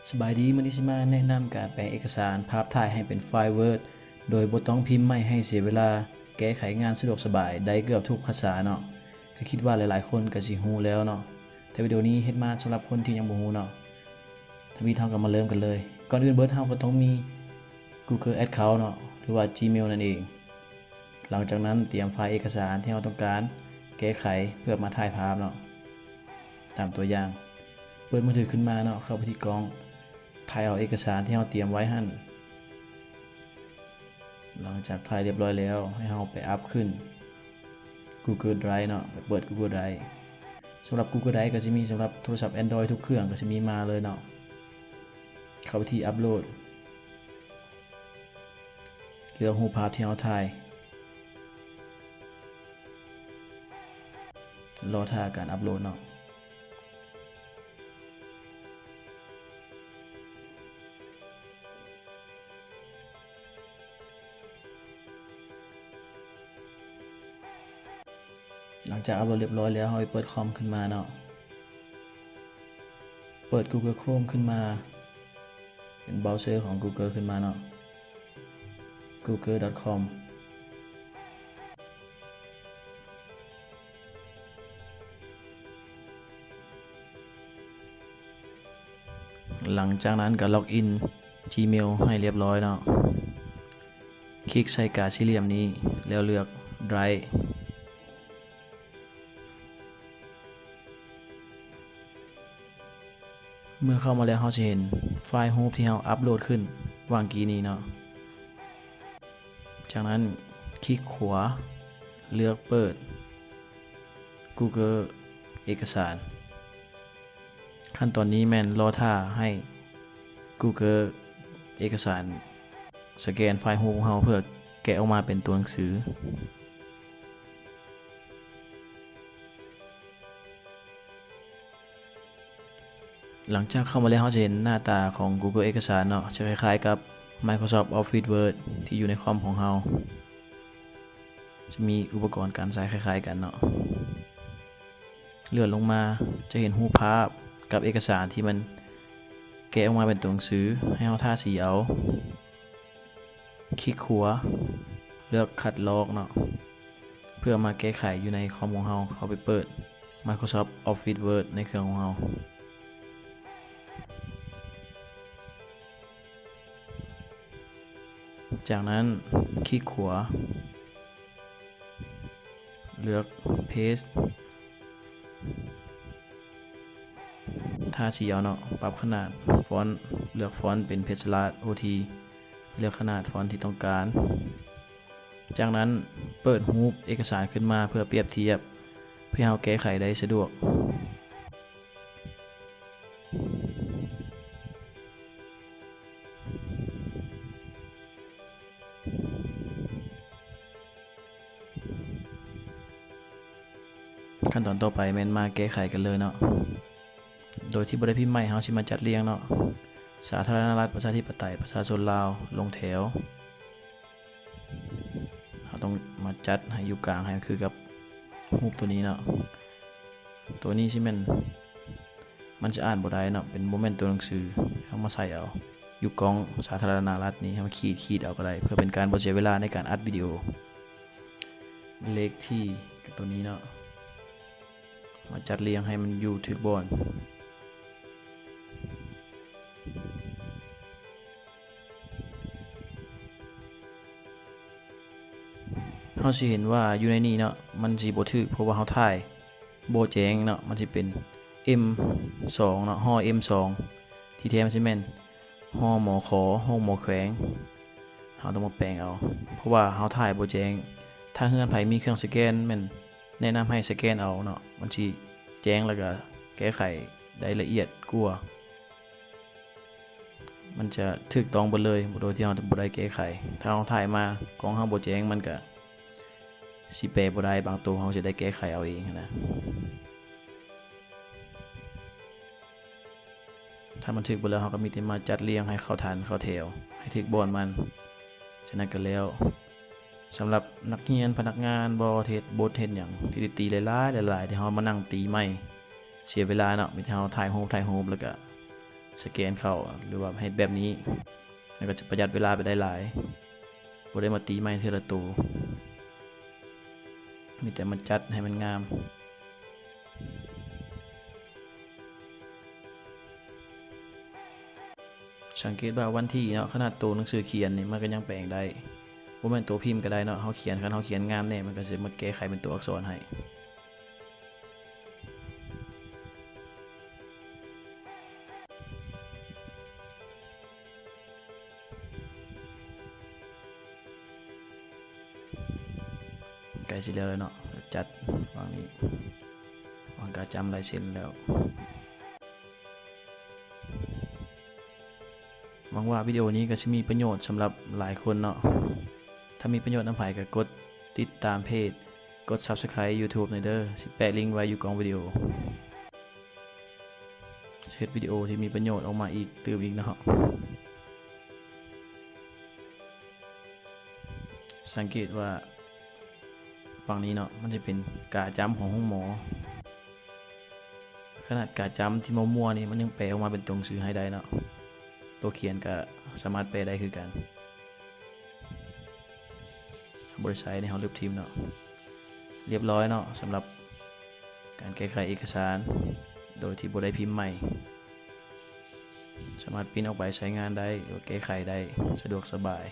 ສະບາຍດີ, ມື້ນີ້ຊິມາແນະນຳການແປງເອກະສານພາບຖ່າຍໃຫ້ເປັນໄຟລ໌ Word ໂດຍບໍ່ຕ້ອງພິມໃໝ່ໃຫ້ເສຍເວລາ, ແກ້ໄຂງານສະດວກສະບາຍໄດ້ເກືອບທຸກພາສາເນາະ. ກໍຄິດວ່າຫຼາຍໆຄົນກໍຊິຮູ້ແລ້ວເນາະ, ແຕ່ວິດີໂອນີ້ເຮັດມາສຳລັບຄົນທີ່ຍັງບໍ່ຮູ້ເນາະ. ທຳອິດເຮົາກໍມາເລີ່ມກັນເລີຍ. ກ່ອນອື່ນເບີດເຮົາກໍຕ້ອງມີ Google Account ເນາະ ຫຼືວ່າ Gmail ນັ້ນເອງ. ຫຼັງຈາກນັ້ນຕຽມໄຟລ໌ເອກະສານທີ່ເຮົາຕ້ອງການແກ້ໄຂເພື່ອມາຖ່າຍພາບເນາະ. ຕາມຕົວຢ່າງ, ເປີດມືຖືຂຶ້ນມາເນາະ, ເຂົ້າໄປທີ່ກ້ອງ, ຖ່າຍເອົາເອກະສານທີ່ເຮົາຕຽມໄວ້ຫັ້ນ. ຫຼັງຈາກຖ່າຍລຽບຮ້ອຍແລ້ວ, ໃຫ້ເຮົາໄປອັບຂຶ້ນ Google Drive ເນາະ, ໄປເປີດ Google Drive. ສຳລັບ Google Drive ກໍຈະມີສຳລັບໂທລະສັບ Android ທຸກເຄື່ອງ, ກໍຈະມີມາເລີຍເນາະ. ເຂົ້າໄປທີ່ອັບໂຫຼດ. ເລືອກຮູບພາບທີ່ເຮົາຖ່າຍ. ລໍຖ້າການອັບໂຫຼດເນາະ. ຫຼັງຈາກອັບໂຫຼດລຽບຮ້ອຍແລ້ວ, ເຮົາໄປເປີດຄອມຂຶ້ນມາເນາະ. ເປີດ Google Chrome ຂຶ້ນມາ. ເປັນເບຣາເຊີຂອງ Google ຂຶ້ນມາເນາະ, google.com. ຫຼັງຈາກນັ້ນກໍ login Gmail ໃຫ້ລຽບຮ້ອຍເນາະ. ຄລິກໃສ່ກາສີ່ຫຼ່ຽມນີ້ ແລ້ວເລືອກ Drive. ເມື່ອເຂົ້າມາແລ້ວ ເຮົາຊິເຫັນໄຟລ໌ຮູບທີ່ເຮົາອັບໂຫຼດຂຶ້ນຫວ່າງກີ້ນີ້ເນາະ. ຈາກນັ້ນຄລິກຂວາ ເລືອກເປີດ Google ເອກະສານ. ຂັ້ນຕອນນີ້ແມ່ນລໍຖ້າໃຫ້ Google ເອກະສານສະແກນໄຟລ໌ຮູບຂອງເຮົາ ເພື່ອແກະອອກມາເປັນຕົວໜັງສື. ຫຼັງຈາກເຂົ້າມາແລ້ວ ເຮົາຈະເຫັນໜ້າຕາຂອງ Google ເອກະສານເນາະ, ຈະຄ້າຍໆກັບ Microsoft Office Word ທີ່ຢູ່ໃນຄອມຂອງເຮົາ. ຈະມີອຸປະກອນການໃຊ້ຄ້າຍໆກັນເນາະ. ເລື່ອນລົງມາຈະເຫັນຮູບພາບກັບເອກະສານທີ່ມັນແກະອອກມາເປັນຕົວໜັງສື, ໃຫ້ເຮົາທາສີເອົາ. ຄລິກຂວາ ເລືອກຄັດລອກເນາະ ເພື່ອມາແກ້ໄຂຢູ່ໃນຄອມຂອງເຮົາ. ເຮົາໄປເປີດ Microsoft Office Word ໃນເຄື່ອງຂອງເຮົາ. ຈາກນັ້ນຄລິກຂວາ ເລືອກ Page ທາສີເອົາເນາະ, ປັບຂະໜາດຟອນ, ເລືອກຟອນເປັນ Page Large ໂອທີ, ເລືອກຂະໜາດຟອນທີ່ຕ້ອງການ. ຈາກນັ້ນເປີດຮູບເອກະສານຂຶ້ນມາເພື່ອປຽບທຽບ ເພື່ອໃຫ້ເຮົາແກ້ໄຂໄດ້ສະດວກ. ຂັ້ນຕອນຕໍ່ໄປແມ່ນມາແກ້ໄຂກັນເລີຍເນາະ. ໂດຍທີ່ບໍ່ໄດ້ພິມໃໝ່, ເຮົາຊິມາຈັດລຽງເນາະ, ສາທາລະນະລັດ ປະຊາທິປະໄຕ ປະຊາຊົນລາວ ລົງແຖວ. ເຮົາຕ້ອງມາຈັດໃຫ້ຢູ່ກາງ ໃຫ້ມັນຄືກັບຮູບຕົວນີ້ເນາະ. ຕົວນີ້ຊິແມ່ນ ມັນຈະອ່ານບໍ່ໄດ້ເນາະ, ເປັນ ບໍ່ແມ່ນຕົວໜັງສື. ເຮົາມາໃສ່ເອົາຢູ່ກ້ອງສາທາລະນະລັດນີ້, ເຮົາມາຂີດ, ຂີດເອົາກໍໄດ້ ເພື່ອເປັນການບໍ່ເສຍເວລາໃນການອັດວິດີໂອ. ເລກທີກັບຕົວນີ້ເນາະ, ມາຈັດລຽງໃຫ້ມັນຢູ່ຖືກບ່ອນ. ເຮົາຊິເຫັນວ່າຢູ່ໃນນີ້ເນາະ ມັນຊິບໍ່ຖືກ ເພາະວ່າເຮົາຖ່າຍບໍ່ແຈ້ງເນາະ, ມັນຊິເປັນ ເອັມສອງ ເນາະ, ຫໍ ເອັມສອງ ທີ່ແທ້ມັນຊິແມ່ນ ຫໍ ມຂ ໂຮງໝໍແຂວງ. ເຮົາຕ້ອງມາແປງເອົາ ເພາະວ່າເຮົາຖ່າຍບໍ່ແຈ້ງ. ຖ້າເຮືອນໃຜມີເຄື່ອງສະແກນ ແມ່ນແນະນຳໃຫ້ສະແກນເອົາເນາະ, ມັນຊິແຈ້ງ ແລ້ວກະແກ້ໄຂໄດ້ລະອຽດກວ່າ. ມັນຈະຖືກຕ້ອງເບິດເລີຍ ໂດຍທີ່ເຮົາບໍ່ໄດ້ແກ້ໄຂ. ຖ້າເຮົາຖ່າຍມາກ້ອງເຮົາບໍ່ແຈ້ງ ມັນກະຊິແປບໍ່ໄດ້, ບາງໂຕເຮົາຊິໄດ້ແກ້ໄຂເອົາເອງຫັ້ນນະ. ຖ້າມັນຖືກເບິດແລ້ວ ເຮົາກໍມີແຕ່ມາຈັດລຽງໃຫ້ເຂົ້າຖານເຂົ້າແຖວ ໃຫ້ຖືກບ່ອນມັນ. ຈາກນັ້ນກໍແລ້ວ. ສຳລັບນັກຮຽນ, ພະນັກງານບໍ, ເຮັດບົດເຮັດຫຍັງ ທີ່ໄດ້ຕີຫຼາຍໆ ຫຼາຍໆ ທີ່ເຮົາມານັ່ງຕີໄມ້ເສຍເວລາເນາະ, ມີແຕ່ເຮົາຖ່າຍຮູບ, ຖ່າຍຮູບ ແລ້ວກະ ສະແກນເຂົ້າ ຫຼືວ່າເຮັດແບບນີ້ ມັນກໍຈະປະຢັດເວລາໄປໄດ້ຫຼາຍ ບໍ່ໄດ້ມາຕີໄມ້ເທື່ອລະໂຕ ມີແຕ່ມາຈັດໃຫ້ມັນງາມ. ສັງເກດວ່າວັນທີເນາະ ຂະໜາດໂຕໜັງສືຂຽນນີ້ ມັນກໍຍັງແປງໄດ້ ບໍ່ແມ່ນໂຕພິມກໍໄດ້ເນາະ ເຮົາຂຽນ ຄັນເຮົາຂຽນງາມແດ່ ມັນກໍຊິມາແກ້ໄຂເປັນໂຕອັກສອນໃຫ້. ໃກ້ຊິແລ້ວແລ້ວເນາະ ຈັດວາງນີ້ ວາງກາຈ້ຳລາຍເຊັນແລ້ວ. ຫວັງວ່າວິດີໂອນີ້ກໍຊິມີປະໂຫຍດສຳລັບຫຼາຍຄົນເນາະ. ຖ້າມີປະໂຫຍດນຳໃຜກໍກົດຕິດຕາມເພຈ ກົດ Subscribe YouTube ແດ່ເດີ ຊິແປະລິ້ງໄວ້ຢູ່ກ່ອງວິດີໂອ. ເຮັດວິດີໂອທີ່ມີປະໂຫຍດອອກມາອີກຕື່ມອີກເນາະ. ສັງເກດວ່າຝັ່ງນີ້ເນາະ ມັນຈະເປັນກາຈ້ຳຂອງໂຮງໝໍ. ຂະໜາດກາຈ້ຳທີ່ມົວໆນີ້ ມັນຍັງແປອອກມາເປັນຕົວໜັງສືໃຫ້ໄດ້ເນາະ. ຕົວຂຽນກໍສາມາດແປໄດ້ຄືກັນ. ບໍ່ໄດ້ໃຊ້ໃນ ເຮົາລຶບຖິ້ມເນາະ. ລຽບຮ້ອຍເນາະ ສຳລັບການແກ້ໄຂເອກະສານໂດຍທີ່ບໍ່ໄດ້ພິມໃໝ່. ສາມາດປິ່ນອອກໄປໃຊ້ງານໄດ້ ຫຼືວ່າແກ້ໄຂໄດ້ ສະດວກສະບາຍ.